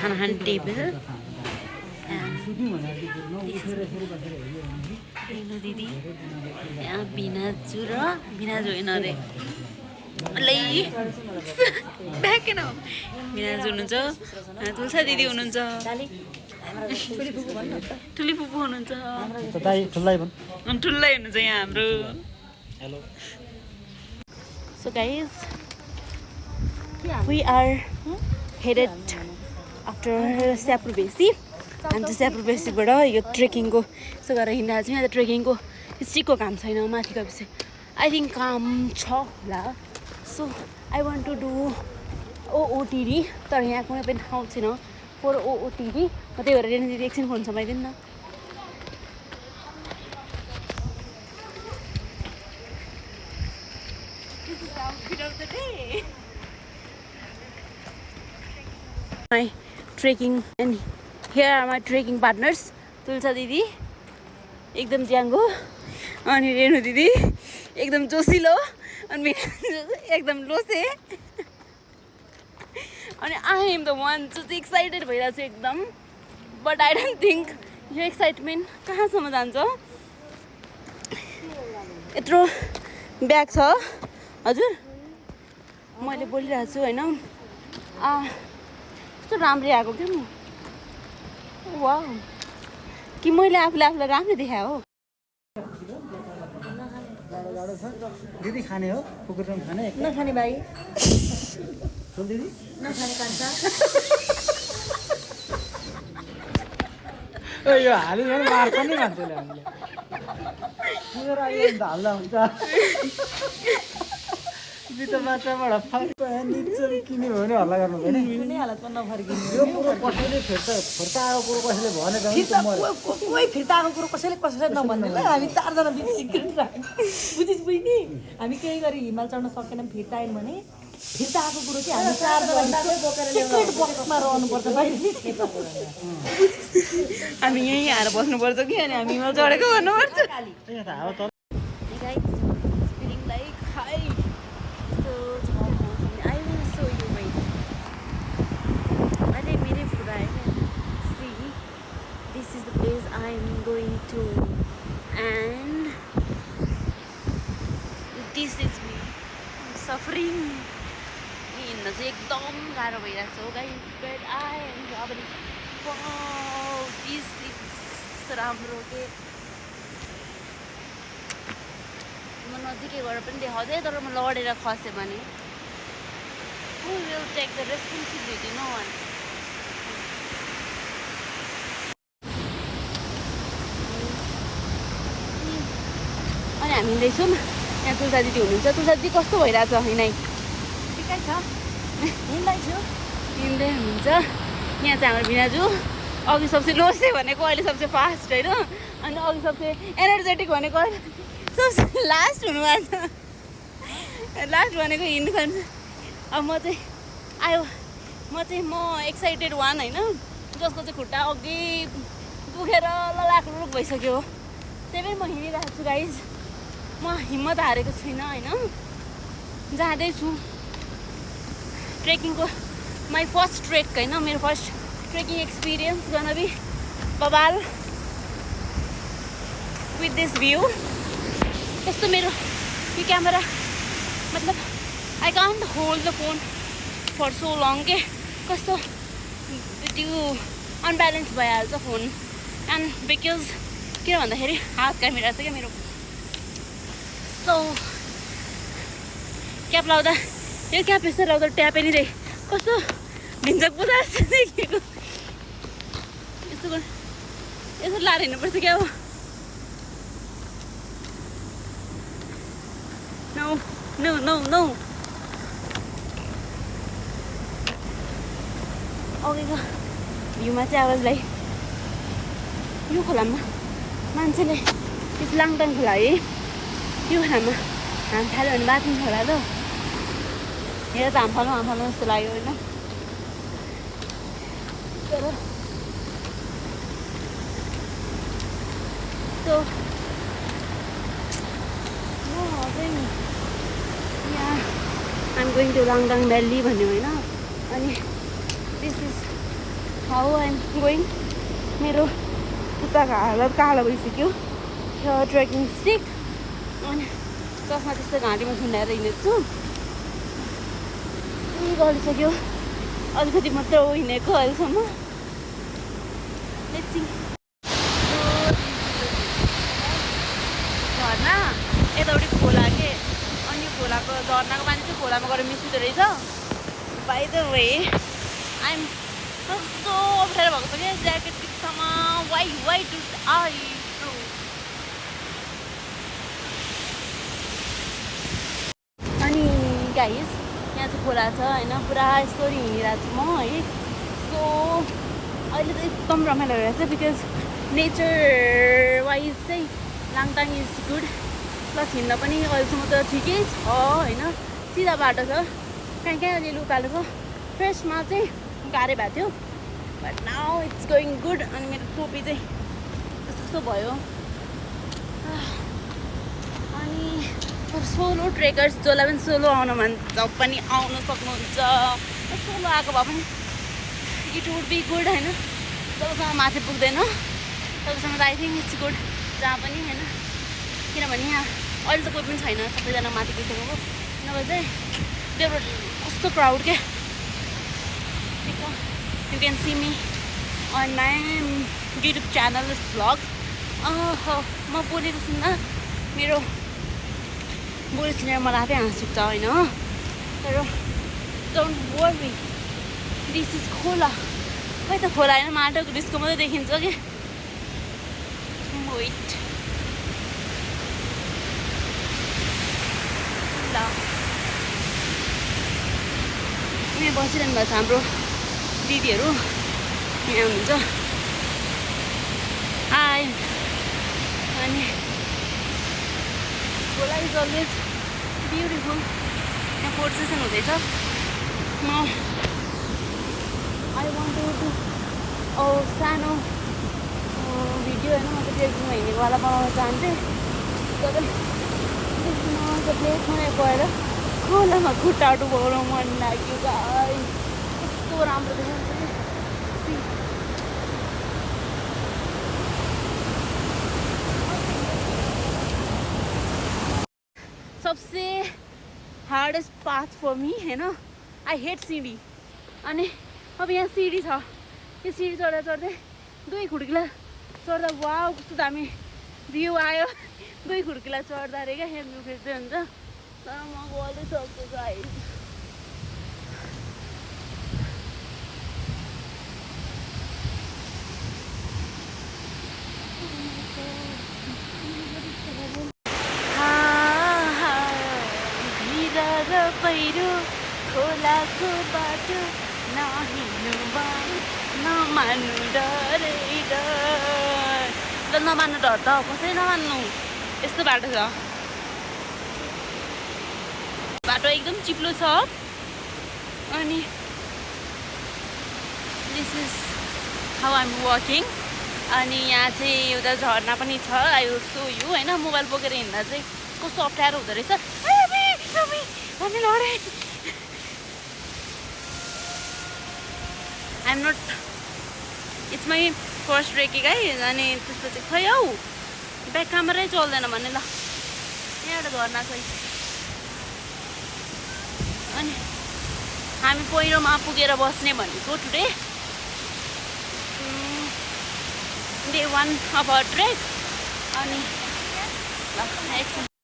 खाना खाने टेबल दिदी यहाँ बिनाजु र बिनाजु होइन अरे ब्याकेन बिनाजु हुनुहुन्छ तुलसा दिदी हुनुहुन्छ ठुली फुपू हुनुहुन्छ ठुल्लै हुनुहुन्छ यहाँ हाम्रो So guys, we are headed after Saprubesi. And the Saprubesi बाट यो ट्रेकिङको यसो गरेर हिँड्दा चाहिँ यहाँ ट्रेकिङको स्टिकको काम छैन माथि गएपछि आई थिङ्क काम छ होला so I want to do OOTD तर यहाँ कुनै पनि ठाउँ छैन फर ओओटिडी म त्यही भएर रेनी दिदी एकछिन फोन समाइदिनु न My trekking and here are my trekking partners. Tulsa didi एकदम ज्याङ्गो अनि रेणु दिदी एकदम जोसिलो अनि एकदम लोसे अनि I am the one जो चाहिँ एक्साइटेड भइरहेको छु एकदम बट आई डोन्ट थिङ्क यो एक्साइटमेन्ट कहाँसम्म जान्छ यत्रो ब्याग छ हजुर मैले बोलिरहेको छु होइन कस्तो राम्रै आएको क्या म वाउ कि मैले आफूलाई राम्रो देखाएँ हो दिदी खाने हो कुकुरसँग खाने नखाने भाइ दिदी नखाने कान्छा यो हाल्यो भने मार्छ नि मान्छेले हामीले हाल्दा हुन्छ बिता मात्राबाट फर्किन्छ किन्यो भने हल्ला गर्नु भएन कुनै हालतमा नफर्किनु यो कुरो कसैले फिर्ता आएको कुरो कसैले भनेको कोही फिर्ता आएको कुरो कसैलाई नभन्नु ल हामी चारजना बिच सिक्रेट बुझिस् बुझ्ने हामी केही गरी हिमाल चढ्न सकेनौँ फिर्ता आयौँ भने फिर्ता आएको कुरो चाहिँ हामी चारजना सिक्रेट बक्समा रहनुपर्छ हामी यहीँ आएर बस्नुपर्छ कि अनि हामी हिमाल चढेको भन्नुपर्छ I'm going to and this is me suffering हिँड्न चाहिँ एकदम गाह्रो भइरहेको छ guys but I am loving wow this is राम्रो के म नजिकै गएर पनि देखाउँदै तर म लडेर खसेँ भने who will take the responsibility no one अनि हामी हिँड्दैछौँ यहाँ तुलसा दिदी हुनुहुन्छ तुलसा दिदी कस्तो भइरहेछ हिँडाइ ठिकै छ हिँड्दैछु हिँड्दै हुनुहुन्छ यहाँ चाहिँ हाम्रो बिनाजु अघि सबसे लोसे भनेको अहिले सबसे फास्ट होइन अनि अघि सबसे एनर्जेटिक भनेको अहिले सबसे लास्ट हुनुभएको छ लास्ट भनेको हिँड्नु छ अब म एक्साइटेड वान होइन जसको चाहिँ खुट्टा अघि दुखेर ललाक भइसक्यो त्यही पनि म हिँडिरहेको छु गाइज म हिम्मत हारेको छुइनँ होइन जाँदैछु ट्रेकिङको माई फर्स्ट ट्रेक होइन मेरो फर्स्ट ट्रेकिङ एक्सपिरियन्स गर्न बी बबाल विथ दिस भ्यू कस्तो मेरो यो क्यामेरा मतलब I can't hold the phone for so long के कस्तो त्यो अनब्यालेन्स भइहाल्छ फोन एन्ड बिकज किन भन्दाखेरि हात कामिरहेको छ क्या मेरो सो क्याप लाउँदा यो क्याप यस्तो लाउँदा ट्यापै नि रे कस्तो भिन्चक पुरा जस्तो देखिएको यसो लाएर हिँड्नुपर्छ क्या हो नो नो नो नो अघिको भ्यूमा चाहिँ आवाजलाई यो खोलामा मान्छेले यो लाङटाङ खोला है यो खोलामा हाम थाल्यो भने बाँच्नु होला त हेर त हाम फाल्नु जस्तो लाग्यो होइन तर So yeah, I'm going to Langdang Valley भन्यो होइन अनि this is how I'm going. मेरो खुट्टाको हालत कालो भइसक्यो ट्रेकिङ स्टिक अनि त्यसमा त्यस्तो घाँटीमा झुन्डाएर हिँडेको छु गरिसक्यो अलिकति मात्र हिँडेको अहिलेसम्म झर्ना यताउति खोला के अनि यो खोलाको झर्नाको पानी चाहिँ खोलामा गएर मिसिँदो रहेछ बाई द वे आइएम कस्तो अप्ठ्यारो भएको छ क्या ज्याकेट बित्थामा वाइ टु आई अनि गाइस यहाँ चाहिँ खोला छ होइन पुरा यस्तोरी हिँडिरहेको छु म है सो अहिले त एकदम रमाइलो भइरहेको छ बिकज नेचर वाइज चाहिँ लाङटाङ इज गुड प्लस हिँड्न पनि अहिलेसम्म त ठिकै छ होइन सिधा बाटो छ कहीँ कहीँ अलिअलि उकालोको फ्रेसमा चाहिँ गाह्रै भएको थियो but now it's going good अनि मेरो टोपी चाहिँ कस्तो भयो अनि सोलो ट्रेकर्स जसलाई पनि सोलो आउनु मन पनि आउनु सक्नुहुन्छ सोलो आएको भए पनि इट वुड बी गुड होइन जबसम्म माथि पुग्दैन तबसम्म त आई थिङ्क इट्स गुड जहाँ पनि होइन किनभने यहाँ अहिले त कोही पनि छैन सबैजना माथि पुगिसकेको नभए चाहिँ त्यो कस्तो क्राउड क्या you can see me on my YouTube channel vlog म बोलेको सुन्दा मेरो बोली सुनेर मलाई आफै हाँस उठ्छ होइन तर डोन्ट वरी दिस इज खोला खै त खोला होइन माटोको डिस्को मात्रै देखिन्छ कि वेट ल यहाँ बसिरहनु भएको छ हाम्रो दिदीहरू यहाँ हुनुहुन्छ हाई अनि खोला इज अलवेज ब्युटिफुल यहाँ फोटो सेसन हुँदैछ म आई वान्ट टु डु सानो भिडियो होइन म त ट्रेकिङमा हिँडेकोवाला बनाउन चाहन्थेँ तर प्लेसमा गएर खोलामा खुट्टा डुबाउन मन लाग्यो गाई कस्तो राम्रो देखिन्छ सबसे हार्डेस्ट पाथ फर मी होइन आई हेट सिँढी अनि अब यहाँ सिँढी छ यो सिँढी चढ्दा चढ्दै दुई खुड्किला चढ्दा वाउ कस्तो दामी भ्यू आयो दुई खुड्किला चढ्दा अरे क्या हेर्नु फेर्दै हुन्छ तर म गलिसक्छु गाइस पहिरो खोलाको बाटो नहिँड्नु नमान्नु डरै डर ल नमान्नु डर त कसै नमान्नु यस्तो बाटो छ बाटो एकदम चिप्लो छ अनि this is how I am walking अनि यहाँ चाहिँ एउटा झर्ना पनि छ आई सो यु होइन मोबाइल बोकेर हिँड्दा चाहिँ कस्तो अप्ठ्यारो हुँदो रहेछ अनि लडे I'm not it's my first trekking है अनि त्यसपछि खै हौ ब्याक क्यामेरै चल्दैन भने ल यहाँ एउटा झर्ना छ अनि हामी पहिरोमा पुगेर बस्ने भनेको today day 1 of our trek अनि ल